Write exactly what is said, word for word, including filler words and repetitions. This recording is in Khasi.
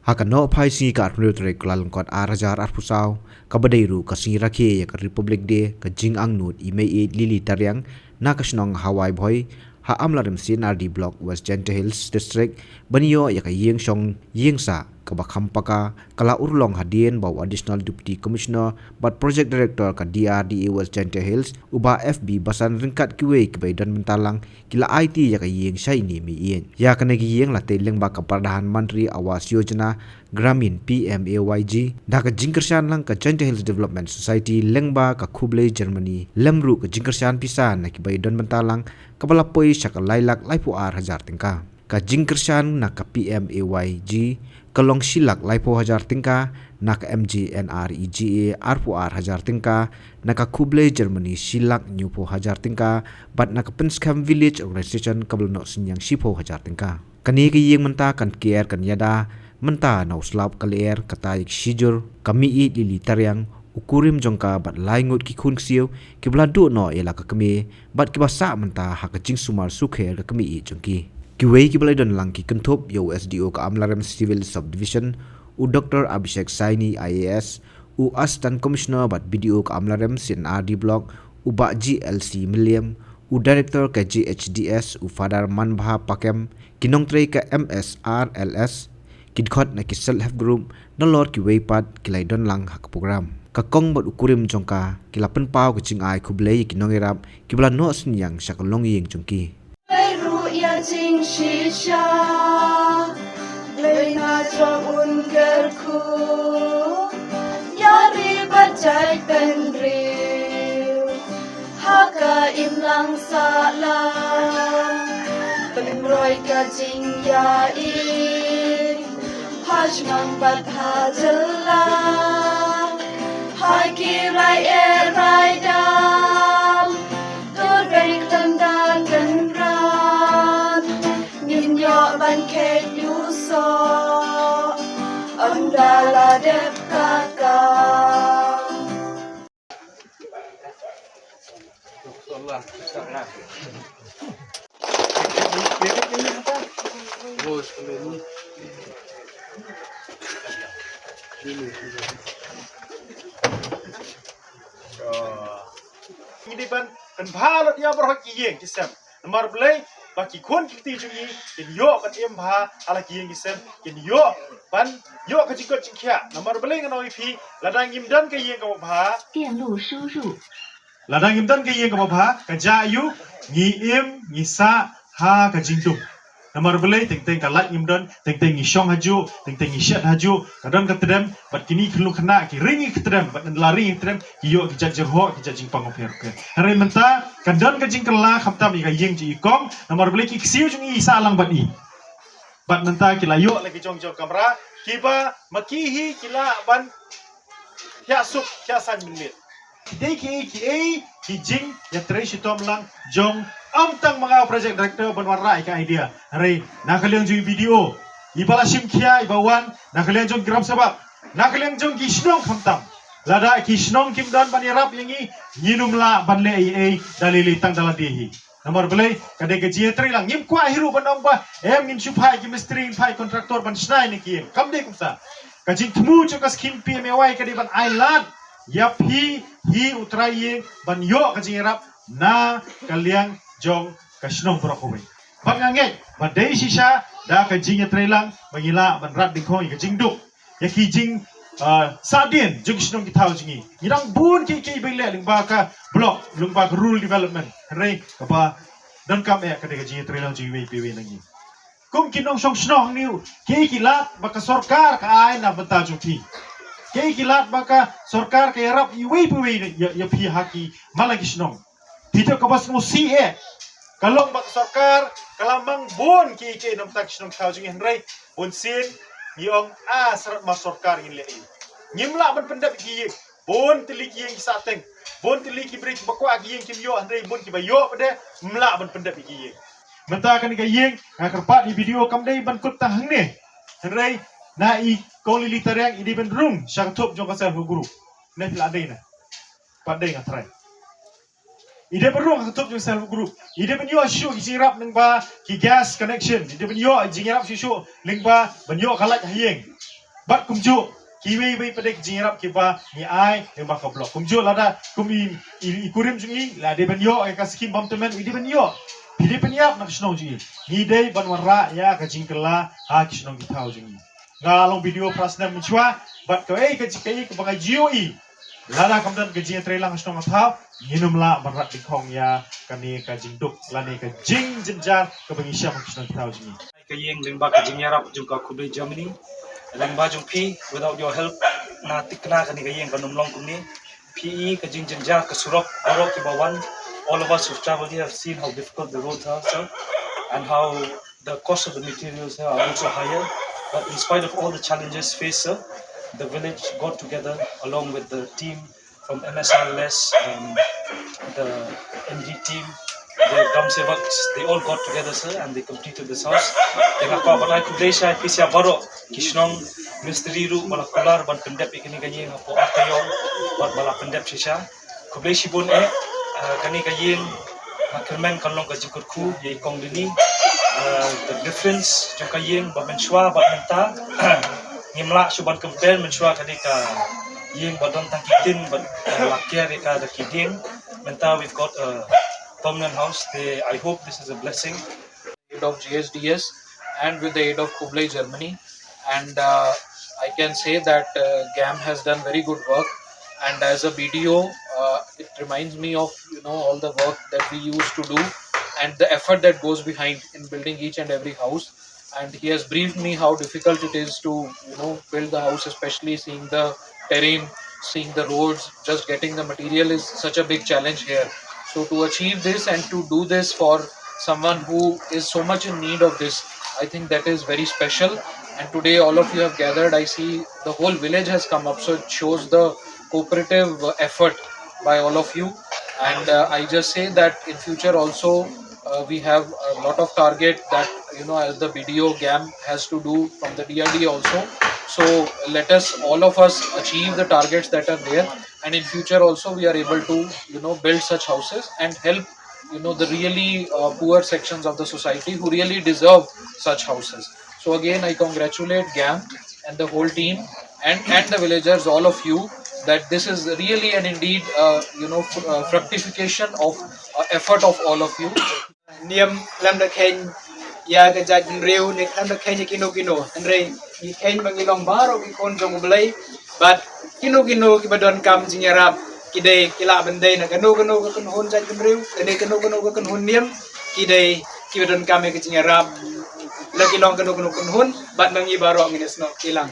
Ha ka nohphai sngi ka arphew tarik Kyllalyngkot ar hajar arphew saw, kaba dei ruh ka sngi rakhe ïa ka Republic Day, ka jingangnud i Maieit Lily Tariang na ka shnong Hawai Bhoi, ha Amlarem C and R D Block, West Jaintia Hills District, ban ïoh ïa ka ïing shong ïing sah kaba kham paka, ka la urlong hadien ba u Additional Deputy Commissioner bad Project Director ka D R D A West Jaintia Hills, u Bah F B Basan, ryngkat kiwei kiba ïadon bynta lang, ki la aiti ïa ka ïing sha ine i maieit. Ïa kane ka ïing la tei lyngba ka Pradhan Mantri Awas Yojana Gramin, P M A Y G, da ka jingkyrshan lang ka Jaintia Hills Development Society lyngba ka khublei Germany, lem ruh ka jingkyrshan pisa na kiba ïadon bynta lang, kaba la poi sha ka lai lak laiphew ar hajar tyngka. Ka jingkyrshan na ka P M A Y G ka long shi lak laiphew hajar tyngka, na ka M J N R E G A arphew ar hajar tyngka, na ka khublei Germany shi lak hynñiewphew hajar tyngka, bad na ka Pynskhem Village Organization kaba la noh synñiang shiphew hajar tyngka. Kane ka ïing mynta kan ker kan ïada mynta na u slap ka lyer, kata ïa ki shijur, ka Maieit Lily Tariang, u kurim jong ka bad lai ngut ki khun ksiew kiba la duh noh ïa la ka kmie, bad kiba sah mynta ha ka jingsumar sukher ka kmie jong ki. Kiwei kiba la ïadon lang ki kynthup ïa u S D O ka Amlarem Civil Subdivision, u Doctor Abhishek Saini I A S, u Assistant Commissioner bad B D O ka Amlarem C and R D Block, u Bah G L C Mylliem, u Director ka J H D S, u Father Manbha Pakem, ki nongtrei ka M S R L S, ki dkhot na ki self help group, nalor kiwei pat ki la ïadon lang ha ka program. Ka kong bad u kurim jong ka ki la pynpaw ka jingai khublei ïa ki nongïarap kiba la noh synñiang sha ka longïing jong ki. Ruh ïa jingshisha, Blei na jong un kyrkhu, ïa ri bad jait bynriew ha ka imlang sahlang. Pynroi ka jingïaid ha shnong bad ha jylla, ha ki rai eh rai dam, dur beiñ khlem da kynran. Ngin ïoh ban khet ïusoh ynda la dep ka kam. Ngi dei ban pynbha lut ïa baroh ki ïing ki sem. Namar Blei ba ki khun ki kti jong ngi kin ïoh ban im bha ha la ki ïing ki sem, kin ïoh ban ïoh ka jingkut jingkhiah. Namar Blei ngan ong ïa phi, lada ngim don ka ïing kaba bha, 电路输入。 Lada ngim don ka ïing kaba bha, ka jia aïu? Ngi im, ngi sah ha ka jingdum. Namar Blei teng teng ka light ngim don, teng teng ngi shong hajuh, teng teng ngi shet hajuh, ka don ka tdem, bad kine ki khyllung khynnah ki ring ïa ka tdem, bad ynda la ring ïa ka tdem ki ïoh ki jait jyrhoh, ki jait jingpang bapher bapher. Hynrei mynta ka don ka jingkylla khamtam ïa ka ïing jong i kong, namar Blei ki ksiew jong i sah lang bad i. Bad mynta ki la ïoh la ki jong jong kamra kiba ma ki hi ki lah ban thiah suk thiah saiñ mynmiet. Kiei kiei kiei ki jingïatrei shitom lang jong, ym tang ma nga u project director ban wanrah ïa ka idea. Hynrei na ka liang jong i B D O, iba la shim khia, iba wan, na ka liang jong ki gram sabap, na ka liang jong ki shnong khamtam. Lada ki shnong kim don ban ïarap ïa ngi, ngin ym lah ban leh ei ei da lei lei tang da lade hi. Namar Blei ka dei ka jingïatreilang. Ngim kwah hi ruh ban ong ba em ngin shu phah ki mistri, ngin phah ki contractor ban shna ïa ki ïing. Kam dei kumta. Ka jingthmu jong ka skhim P M A Y ka dei ban ai lad ïa phi hi u trai ïing ban ïoh ka jingïarap na ka liang jong ka shnong baroh kawei. Bad nga ngeit ba dei shisha da ka jingïatreilang ba ngi lah ban rat dyngkhong ïa ka jingduk, ïa ki jing, ah, sahdien jong ki shnong ki thaw jong ngi. Ngi dang bun kiei kiei ba ngi leh lyngba ka block, lyngba ka rural development. Hynrei kaba donkam eh ka dei ka jingïatreilang jong iwei pa iwei na ngi. Kum ki nongshong shnong hangne, kiei ki lad ba ka sorkar ka ai na bynta jong phi? Kiei ki lad ba ka sorkar ka ïarap iwei pa iwei ïa, ïa phi ha ki man la ki shnong? Phi tip kaba sngewsih eh ka long ba ka sorkar ka la mang bun kiei kiei na bynta ki shnong ki thaw jong ngi, hynrei bunsien ngi ong, ah, srat ma sorkar ngin leh ei. Ngim lah ban pyndep ïa ki ïing. Bun tylli ki ïing ki sah teng. Bun tylli ki briew kiba kwah ki ïing kim ïoh, hynrei bun kiba ïoh pat de ym lah ban pyndep ïa ki ïing. Mynta kane ka ïing nga kyrpad ïa i B D O, kam dei ban kut tang hangne. Hynrei na i Kong Lily Tariang i dei ban rung sha ka thup jong ka self help group. Ne phi la dei na? Pat dei, nga trai. I dei ban rung ha ka thup jong ka self help group. I dei ban ïoh shuh ki jingïarap lyngba ki gas connection. I dei ban ïoh jingïarap shuh shuh lyngba ban ïoh ka light ha ïing. Bad kumjuh kiwei wei pat de ki jingïarap kiba ngi ai lyngba ka block. Kumjuh lada kum i, i, i kurim jong ngi la dei ban ïoh ïa ka skim bam tymmen, i dei ban ïoh. Phi dei ban ïap na ka shnong jong ngi. Ngi dei ban wanrah ïa ka jingkylla ha ki shnong ki thaw jong ngi. Nga long B D O phra snem mynshuwa bad kaei ka jingkyrkhu kaba nga ju ïohi, lada kam don ka jingïatreilang ha shnong ha thaw, ngin ym lah ban rat dyngkhong ïa kane ka jingduk lane ka jingjynjar kaba ngi shem ha ki shnong ki thaw jong ngi. Ka ïing lyngba ka jingïarap jong ka Khublei Germany, lyngba jong phi, without your help, na thikna kane ka ïing kan ym long kumne. Phi i ka jingjynjar ka surok, baroh kiba wan, all of us who've traveled here have seen how difficult the roads are, sir, and how the cost of the materials here are also higher. But in spite of all the challenges faced, sir, the village got together along with the team from M S R L S, um, the M D team, the Gram Sevaks, they all got together, sir, and they completed this house. Te nga kwah ban ai khublei shai phi sha baroh ki shnong mistri ruh ba la kular ban pyndep ïa kane ka ïing hapoh ar taïew bad ba la pyndep shisha. Khublei shibun eh, ah, kane ka ïing nga kyrmen kan long ka jingkyrkhu ïa i Kong Lily. Ah, the difference jong ka ïing ba mynshuwa bad mynta ngim lah shuh ban compare. Mynshuwa kane ka ïing ba don tang ki tin bad, ah, la kiar ïa ka da ki dieng. Mynta we've got a permanent house. They, I hope this is a blessing. Aid of G S D S and with the aid of Khublei Germany. And uh, I can say that uh, GAM has done very good work. And as a B D O, uh, it reminds me of, you know, all the work that we used to do and the effort that goes behind in building each and every house. And he has briefed me how difficult it is to, you know, build the house, especially seeing the terrain, seeing the roads, just getting the material is such a big challenge here. So to achieve this and to do this for someone who is so much in need of this, I think that is very special. And today all of you have gathered. I see the whole village has come up, so it shows the cooperative uh, effort by all of you. And uh, I just say that in future also, uh, we have a lot of target that, you know, as the B D O GAM has to do from the D R D also. So let us, all of us, achieve the targets that are there, and in future also we are able to, you know, build such houses and help, you know, the really uh, poor sections of the society who really deserve such houses. So again, I congratulate GAM and the whole team and, and the villagers, all of you, that this is really and indeed, uh, you know, fr- uh, fructification of uh, effort of all of you. Niam khlem da kheiñ ïa ka jaitbynriew ne khlem da kheiñ ïa kino kino, hynrei ngi kheiñ ba ngi long baroh ki khun jong U Blei. Bad kino kino kiba donkam jingïarap, ki dei, ki lah ban dei na kano kano ka kynhun jaitbynriew, kane kano kano ka kynhun niam, ki dei kiba donkam ïa ka jingïarap. La ki long kano kano kynhun, bad ma ngi baroh ngin ïasnoh kti lang.